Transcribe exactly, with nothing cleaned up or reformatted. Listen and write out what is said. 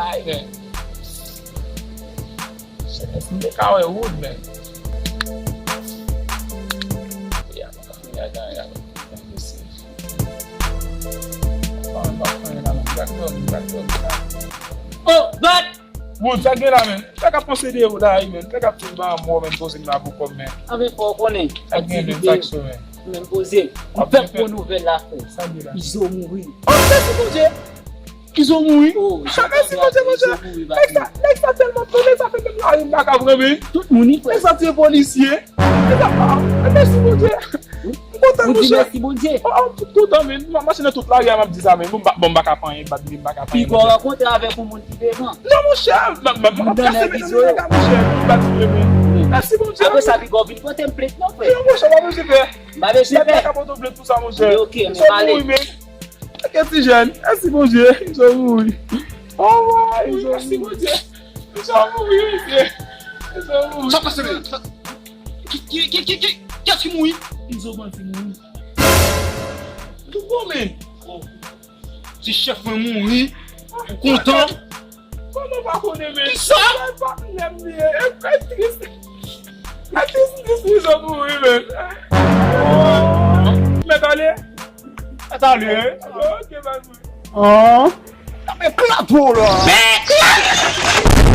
Ay, men. Chèlès, m te ka wè wood, men. Ya, ya, ya, ya. Wood, sa gen la, men? Sa k ap panse de ou la, men? Sa k ap tout ba mò, men? Poze m la pou kòb, men. Anben, fò w konnen. Sa gen, men? Sa k sou, men? Men poze. M fèk bon nouvèl la, frè. Sa gen la? Izo mouri. Oh, mèsi Bondye! Izo mouri. Oh, ah, mèsi Bondye, Bondye. Nèg sa, nèg sa tèlman pran, nèg sa fè menm lari m pa ka pran, men. Tout moun li pran. Nèg sa te polisye. Nèg sa, ah, mèsi Bondye. M kontan, monchè. Mèsi Bondye. Oh, oh, m tout kontan, men. M mache nan tout lari a, m ap di sa, men. Bon, m pa, bon, m pa ka pran anyen, bat li, m pa ka pran anyen. Pi gwo rankontre avèk yon moun ki devan. Non, monchè. M ap kase men nan nèg la, monchè. Bat li, men. Mèsi Bondye. Apre sa, pi gwo vin pote m plent, non, frè. Non, monchè, pa bezwen pè. M pa bezwen pè. Nèg la ka pote w plent pou sa, monchè. Ok, men pale. Izo mouri, men. Eke ti jèn, mèsi Bondye, Izo mouri. Oh, wa, Izo mouri. Mèsi Bondye. Izo mouri, mesye. Izo mouri. Sa pase, men? Ki, ki, ki, ki, ki, kiyès ki mouri? Izo bandi mouri. Douko, men. Oh. Ti chèf mwen mouri. Ou kontan? Kòman w pa konnen, men? Kisa? Mwen pa lè m ye. E, e tris. E tris, tris, Izo mouri, men. Mèt ale? Mèt ale. Ok, bye, bye. An? Nan men klado la. Men klado!